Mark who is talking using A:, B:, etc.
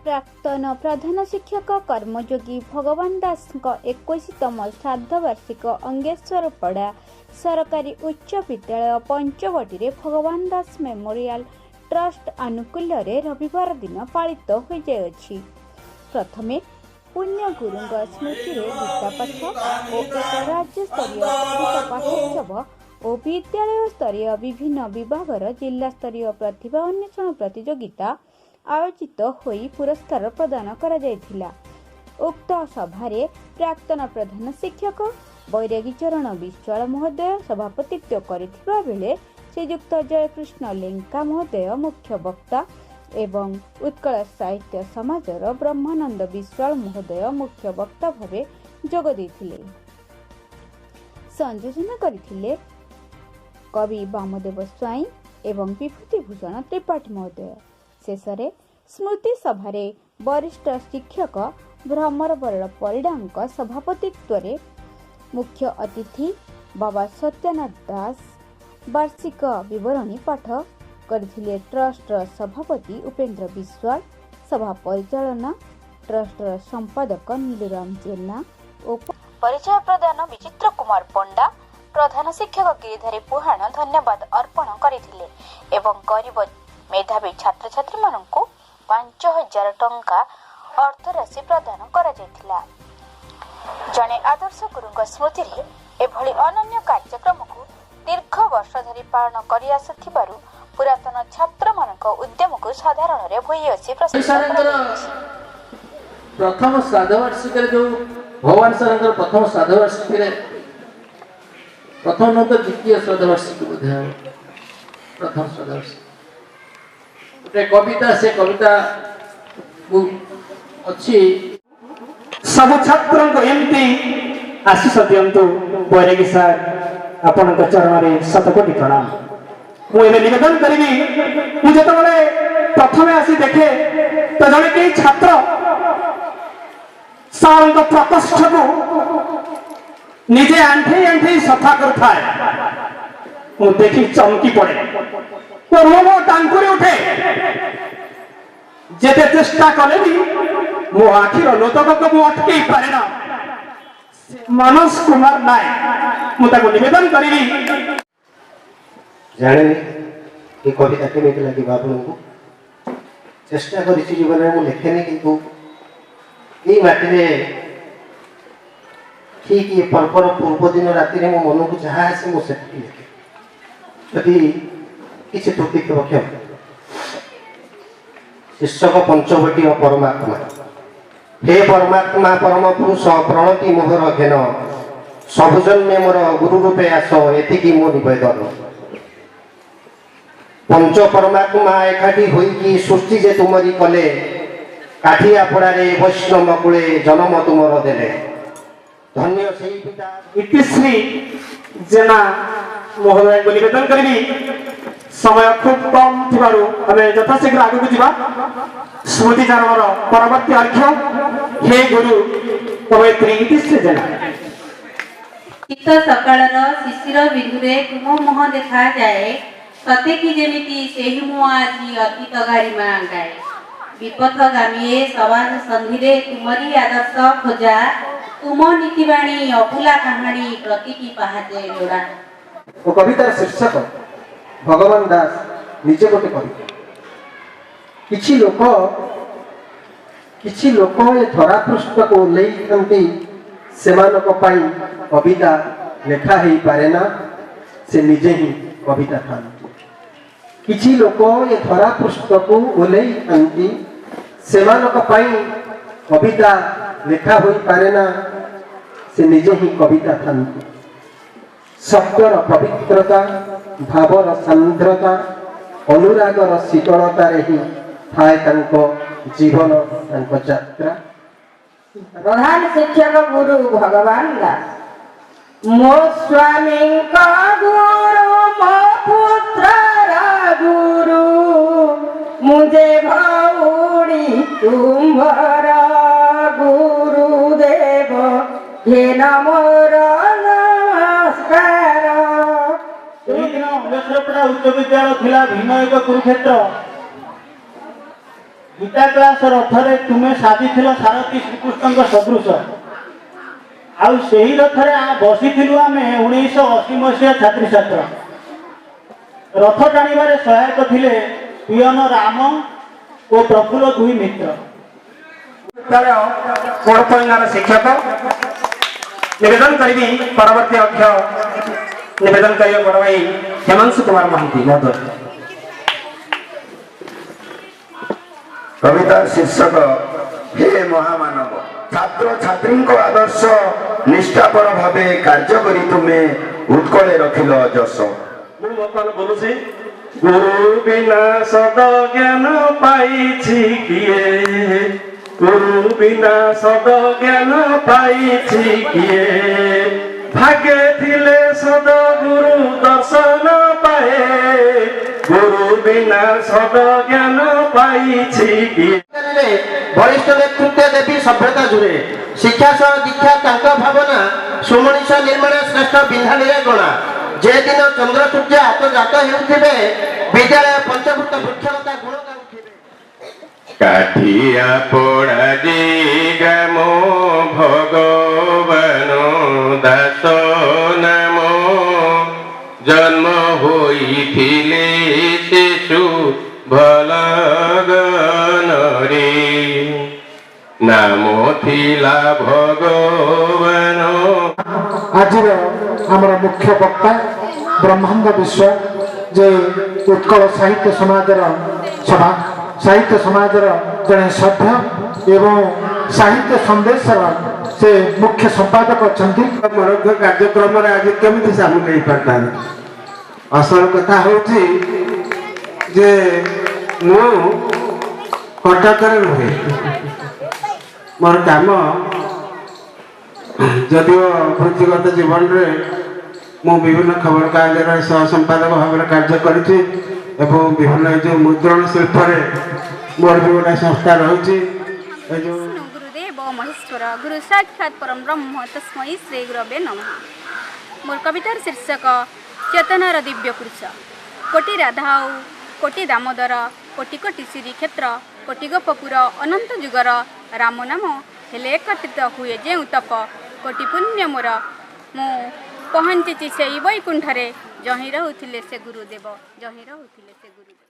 A: ପ୍ରାକ୍ତନ ପ୍ରଧାନ ଶିକ୍ଷକ କର୍ମଯୋଗୀ ଭଗବାନ ଦାସଙ୍କ 21ତମ ଶ୍ରାଦ୍ଧବାର୍ଷିକ ଅଙ୍ଗେଶ୍ୱରପଡ଼ା ସରକାରୀ ଉଚ୍ଚ ବିଦ୍ୟାଳୟ ପଞ୍ଚବଟୀରେ ଭଗବାନ ଦାସ ମେମୋରିଆଲ ଟ୍ରଷ୍ଟ ଆନୁକୂଲ୍ୟରେ ରବିବାର ଦିନ ପାଳିତ ହୋଇଯାଇଅଛି। ପ୍ରଥମେ ପୂଜ୍ୟ ଗୁରୁଙ୍କ ସ୍ମୃତିରେ ଗୀତା ପାଠ ଓ ଏକ ରାଜ୍ୟସ୍ତରୀୟ କବିତା ପାଠୋତ୍ସବ ଓ ବିଦ୍ୟାଳୟ ସ୍ତରୀୟ ବିଭିନ୍ନ ବିଭାଗର ଜିଲ୍ଲାସ୍ତରୀୟ ପ୍ରତିଭା ଅନ୍ୱେଷଣ ପ୍ରତିଯୋଗିତା ଆୟୋଜିତ ହୋଇ ପୁରସ୍କାର ପ୍ରଦାନ କରାଯାଇଥିଲା। ଉକ୍ତ ସଭାରେ ପ୍ରାକ୍ତନ ପ୍ରଧାନ ଶିକ୍ଷକ ବୈରାଗୀ ଚରଣ ବିଶ୍ୱାଳ ମହୋଦୟ ସଭାପତିତ୍ୱ କରିଥିବା ବେଳେ ଶ୍ରୀଯୁକ୍ତ ଜୟକୃଷ୍ଣ ଲେଙ୍କା ମହୋଦୟ ମୁଖ୍ୟ ବକ୍ତା ଏବଂ ଉତ୍କଳ ସାହିତ୍ୟ ସମାଜର ବ୍ରହ୍ମାନନ୍ଦ ବିଶ୍ୱାଳ ମହୋଦୟ ମୁଖ୍ୟ ବକ୍ତା ଭାବେ ଯୋଗ ଦେଇଥିଲେ। ସଂଯୋଜନା କରିଥିଲେ କବି ବାମଦେବ ସ୍ୱାଇଁ ଏବଂ ବିଭୂତି ଭୂଷଣ ତ୍ରିପାଠୀ ମହୋଦୟ। ଶେଷରେ ସ୍ମୃତି ସଭାରେ ବରିଷ୍ଠ ଶିକ୍ଷକ ଭ୍ରମରବର ପରିଡ଼ାଙ୍କ ସଭାପତିତ୍ୱରେ ମୁଖ୍ୟ ଅତିଥି ବାବା ସତ୍ୟନାଥ ଦାସ ବାର୍ଷିକ ବିବରଣୀ ପାଠ କରିଥିଲେ। ଟ୍ରଷ୍ଟର ସଭାପତି ଉପେନ୍ଦ୍ର ବିଶ୍ୱାଳ ସଭା ପରିଚାଳନା, ଟ୍ରଷ୍ଟର ସମ୍ପାଦକ ନିଲୁରାମ ଜେନା ଓ ପରିଚୟ ପ୍ରଦାନ ବିଚିତ୍ର କୁମାର ପଣ୍ଡା, ପ୍ରଧାନ ଶିକ୍ଷକ ଗିରିଧାରୀ ପୁହାଣ ଧନ୍ୟବାଦ ଅର୍ପଣ କରିଥିଲେ ଏବଂ ଗରିବ ମେଧାବୀ ଛାତ୍ରଛାତ୍ରୀମାନଙ୍କୁ 5000 ଟଙ୍କା ଅର୍ଥରାଶି ପ୍ରଦାନ କରାଯାଇଥିଲା। ଜଣେ ଆଦର୍ଶ ଗୁରୁଙ୍କ ସ୍ମୃତିରେ ଏଭଳି ଅନନ୍ୟ କାର୍ଯ୍ୟକ୍ରମକୁ ଦୀର୍ଘ ବର୍ଷ ଧରି ପାଳନ କରିଆସୁଥିବାରୁ ପୁରାତନ ଛାତ୍ରମାନଙ୍କ ଉଦ୍ୟମକୁ ସାଧାରଣରେ ଭୂୟସୀ ପ୍ରଶଂସା
B: ସାରଙ୍କର
A: କରାଯାଇଛି।
B: ପ୍ରଥମ ଶ୍ରାଦ୍ଧ ବାର୍ଷିକରେ ଯୋଉ ଭଗବାନ ସାରଙ୍କର ପ୍ରଥମ ଶ୍ରାଦ୍ଧ ବାର୍ଷିକୀରେ, ପ୍ରଥମ ନୁହଁ ତ ଦ୍ୱିତୀୟ ଶ୍ରାଦ୍ଧ ବାର୍ଷିକୀ ବୋଧେ ହେବ, ପ୍ରଥମ ଶ୍ରାଦ୍ଧ ବାର୍ଷିକୀ ଗୋଟେ କବିତା, ସେ କବିତା ଅଛି।
C: ସବୁ ଛାତ୍ରଙ୍କୁ ଏମିତି ଆଶିଷ ଦିଅନ୍ତୁ। ବୈରାଗୀ ସାର୍, ଆପଣଙ୍କ ଚରଣରେ ଶତକୋଟି ପ୍ରଣାମ। ମୁଁ ଏବେ ନିବେଦନ କରିବି, ମୁଁ ଯେତେବେଳେ ପ୍ରଥମେ ଆସି ଦେଖେ ତ ଜଣେ କେହି ଛାତ୍ର ସାରଙ୍କ ପ୍ରକୋଷ୍ଠକୁ ନିଜେ ଆଣ୍ଠେଇ ଆଣ୍ଠେଇ ସଫା କରୁଥାଏ। ମୁଁ ଦେଖି ଚମକି ପଡେ, ମୋ ରୋମ ଟାଙ୍କୁରି ଉଠେ। ଯେତେ ଚେଷ୍ଟା କଲେ ବି ମୋ ଆଖିର ଲୋତକକୁ ମୁଁ ଅଟକେଇ ପାରେ ନା। ମାନସ କୁମାର ନାୟକ, ମୁଁ ତାକୁ ନିବେଦନ କରିବି।
D: ଜାଣିନି ଏ କବିତା କେମିତି ଲାଗିବ ଆପଣଙ୍କୁ। ଚେଷ୍ଟା କରିଛି, ଜୀବନରେ ମୁଁ ଲେଖେନି, କିନ୍ତୁ ଏଇ ମାଟିରେ ଠିକ୍ ଏ ପର୍ବର ପୂର୍ବ ଦିନ ରାତିରେ ମୋ ମନକୁ ଯାହା ଆସେ ମୁଁ ସେତିକି ଲେଖେ। ଯଦି କିଛି ତ୍ରୁଟି ଥିବ କ୍ଷମା କରିବେ। ଶୀର୍ଷକ ପଞ୍ଚବଟୀ ଓ ପରମାତ୍ମା। ହେ ପରମାତ୍ମା, ପରମ ପୁରୁଷ, ପ୍ରଣତି ମୋହର ଘେନ। ସବୁ ଜନ୍ମେ ମୋର ଗୁରୁ ରୂପେ ଆସ, ଏତିକି ମୋ ନିବେଦନ। ପଞ୍ଚ ପରମାତ୍ମା ଏକାଠି ହୋଇକି ସୃଷ୍ଟି ଯେ ତୁମରି କଲେ, କାଠିଆ ପଡ଼ାରେ ବୈଷ୍ଣବ କୁଳେ ଜନମ ତୁମର ଦେଲେ। ଧନ୍ୟ ସେଇ ପିତା।
C: ଇତିଶ୍ରୀ ଜେନା ମହୋଦୟଙ୍କୁ ନିବେଦନ କରିବି। ସମୟ ଖୁବ୍ କମ୍ ଥିବାରୁ ଆମେ ଯଥାଶୀଘ୍ର ଆଗକୁ ଯିବା। ସ୍ମୃତିଚାରଣର ପରବର୍ତ୍ତୀ ଅର୍ଘ୍ୟ ହେ ଗୁରୁ, କବୟିତ୍ରୀ ଇତିଶ୍ରୀ ଜେନା।
E: ଶୀତ ସକାଳର ଶିଶିର ବିନ୍ଦୁରେ ତୁମ ମୁହଁ ଦେଖାଯାଏ, ସତେ କି ଯେମିତି ସେହି ମୁହଁ ଆଜି ଅତୀତ ଗାରିମା ଗାଏ। ବିପଥଗାମୀ ଏ ସମାଜ ସନ୍ଧିରେ ତୁମରି ଆଦର୍ଶ ଖୋଜା, ତୁମ ନୀତିବାଣୀ ଅଭୁଲା କାହାଣୀ ପ୍ରତିଟି ପାହାଚେ ଯୋଡ଼ା।
F: ମୋ କବିତାର ଶୀର୍ଷକ ଭଗବାନ ଦାସ ନିଜେ ଗୋଟେ କବିତା। କିଛି ଲୋକ ଏ ଧରାପୃଷ୍ଠକୁ ଓହ୍ଲେଇଥାନ୍ତି, ସେମାନଙ୍କ ପାଇଁ କବିତା ଲେଖା ହେଇପାରେ ନା, ସେ ନିଜେ ହିଁ କବିତା ଥାନ୍ତି। କିଛି ଲୋକ ଏ ଧରାପୃଷ୍ଠକୁ ଓହ୍ଲେଇଥାନ୍ତି, ସେମାନଙ୍କ ପାଇଁ କବିତା ଲେଖା ହୋଇପାରେ ନା, ସେ ନିଜେ ହିଁ କବିତା ଥାନ୍ତି। ଶବ୍ଦର ପବିତ୍ରତା, ଭାବର ସାନ୍ଦ୍ରତା, ଅନୁରାଗର ଶୀତଳତାରେ ହିଁ ଥାଏ ତାଙ୍କ ଜୀବନ, ତାଙ୍କ ଯାତ୍ରା।
G: ପ୍ରଧାନ ଶିକ୍ଷକ ଗୁରୁ ଭଗବାନ ଦାସ। ମୋ ସ୍ୱାମୀଙ୍କ ଗୁରୁ, ମୋ ପୁତ୍ରର ଗୁରୁ, ମୁଁ ଯେ ଭଉଣୀ ତୁମ୍ଭର ଗୁରୁଦେବ, ଘେନ ମୋର ନମସ୍କାର।
H: ସେହିଦିନ ଅଙ୍ଗେଶ୍ୱରପଡ଼ା ଉଚ୍ଚ ବିଦ୍ୟାଳୟ ଥିଲା ଭିନ୍ନ ଏକ କୁରୁକ୍ଷେତ୍ର।
I: ଗୀତା କ୍ଲାସ ରଥରେ ତୁମେ ସାଜିଥିଲ ସାରଥୀ ଶ୍ରୀକୃଷ୍ଣଙ୍କ ସଦୃଶ। ଆଉ ସେହି ରଥରେ ବସିଥିଲୁ ଆମେ 1980 ମସିହା ଛାତ୍ରୀଛାତ୍ର। ରଥ ଟାଣିବାରେ ସହାୟକ ଥିଲେ ପିଅନ ରାମ ଓ ପ୍ରଫୁଲ୍ଲ ଦୁଇ ମିତ୍ର।
C: ବିଦ୍ୟାଳୟ କୋଡ଼ପଙ୍ଗାର ଶିକ୍ଷକ। ନିବେଦନ କରିବି, ପରବର୍ତ୍ତୀ ଅଧ୍ୟକ୍ଷ ନିବେଦନ କରିବେ ବଡ଼ ଭାଇ ହେମାଂଶୁ କୁମାର ମହାନ୍ତି ମହୋଦୟ।
J: କବିତାର ଶୀର୍ଷକ ହେ ମହାମାନବ। ଛାତ୍ରଛାତ୍ରୀଙ୍କ ଆଦର୍ଶ ନିଷ୍ଠାପର ଭାବେ କାର୍ଯ୍ୟ କରି ତୁମେ ଉତ୍କଳେ ରଖିଲ ଯଶ।
K: ମୁଁ ବର୍ତ୍ତମାନ ବୋଲୁଛି। ଗୁରୁ ବିନା ସଦ ଜ୍ଞାନ ପାଇଛି କିଏ? ଗୁରୁ ବିନା ସଦ ଜ୍ଞାନ ପାଇଛି କିଏ? ଭାଗ୍ୟେ ଥିଲେ ସଦ ଗୁରୁ ଦର୍ଶନ ପାଏ। ଗୁରୁ ବିନା ସଦ ଜ୍ଞାନ ପାଇଛି କିଏ?
D: ବଳିଷ୍ଠ ନେତୃତ୍ୱ ଦେବୀ ସଭ୍ୟତା ଜୁରେ, ଶିକ୍ଷା ସହ ଦୀକ୍ଷା ତାଙ୍କ ଭାବନା, ସୁମଣିଷ ନିର୍ମାଣ ଶ୍ରେଷ୍ଠ ବିନ୍ଧାଣିରେ ଗଣା। ଯେଦିନ ଚନ୍ଦ୍ର ସୂର୍ଯ୍ୟ ଆତଯାତ ହେଉଥିବେ, ବିଦ୍ୟାଳୟ ପଞ୍ଚଭୂତ ବୃକ୍ଷଲତା ଗୁଣ ଗାଉଥିବେ।
K: କାଠିଆ ପୋଡ଼ା ଯେ ଗ୍ରାମ, ଭଗବାନ ଦାସ ନାମ। ଜନ୍ମ ହୋଇଥିଲେ ଶିଶୁ ଭଲଗନରେ, ନାମ ଥିଲା ଭଗବାନ।
L: ଆଜିର ଆମର ମୁଖ୍ୟ ବକ୍ତା ବ୍ରହ୍ମାନନ୍ଦ ବିଶ୍ୱାଳ, ଯେ ଉତ୍କଳ ସାହିତ୍ୟ ସମାଜର ସଭା ସାହିତ୍ୟ ସମାଜର ଜଣେ ସଭ୍ୟ ଏବଂ ସାହିତ୍ୟ ସନ୍ଦେଶର ସେ ମୁଖ୍ୟ ସମ୍ପାଦକ ଅଛନ୍ତି।
F: ମନୋଜ୍ଞ କାର୍ଯ୍ୟକ୍ରମରେ ଆଜି କେମିତି ସାମିଲ ହେଇପାରିଥାନ୍ତି? ଅସଲ କଥା ହେଉଛି ଯେ ମୁଁ କଟକରେ ରୁହେ। ମୋର କାମ ଯଦିଓ ବୃତ୍ତିଗତ ଜୀବନରେ ମୁଁ ବିଭିନ୍ନ ଖବରକାଗଜର ସହ ସମ୍ପାଦକ ଭାବରେ କାର୍ଯ୍ୟ କରିଛି ଏବଂ ବିଭିନ୍ନ ଏ ଯେଉଁ ମୁଦ୍ରଣ ଶିଳ୍ପରେ ମୋର ବି ଗୋଟେ ସଂସ୍ଥା ରହିଛି, ଏ ଯେଉଁ
A: ବିଷ୍ଣୁ ଗୁରୁଦେବ ମହେଶ୍ୱର, ଗୁରୁ ସାକ୍ଷାତ ପରମ ବ୍ରହ୍ମ, ତସ୍ମୈ ଶ୍ରୀ ଗୁରବେ ନମଃ। ମୋର କବିତାର ଶୀର୍ଷକ ଚେତନାର ଦିବ୍ୟ ପୁରୁଷ। କୋଟି ରାଧା ଆଉ କୋଟି ଦାମୋଦର, କୋଟି କୋଟି ଶ୍ରୀକ୍ଷେତ୍ର, କୋଟି ଗୋପପୁର, ଅନନ୍ତ ଯୁଗର ରାମ ନାମ ହେଲେ ଏକତ୍ରିତ ହୁଏ ଯେଉଁ ତପ, କୋଟି ପୁଣ୍ୟ ମୋର। ମୁଁ ପହଞ୍ଚିଛି ସେଇ ବୈକୁଣ୍ଠରେ, ଯହିଁ ରହୁଥିଲେ ସେ ଗୁରୁଦେବ, ଯହିଁ ରହୁଥିଲେ ସେ ଗୁରୁଦେବ।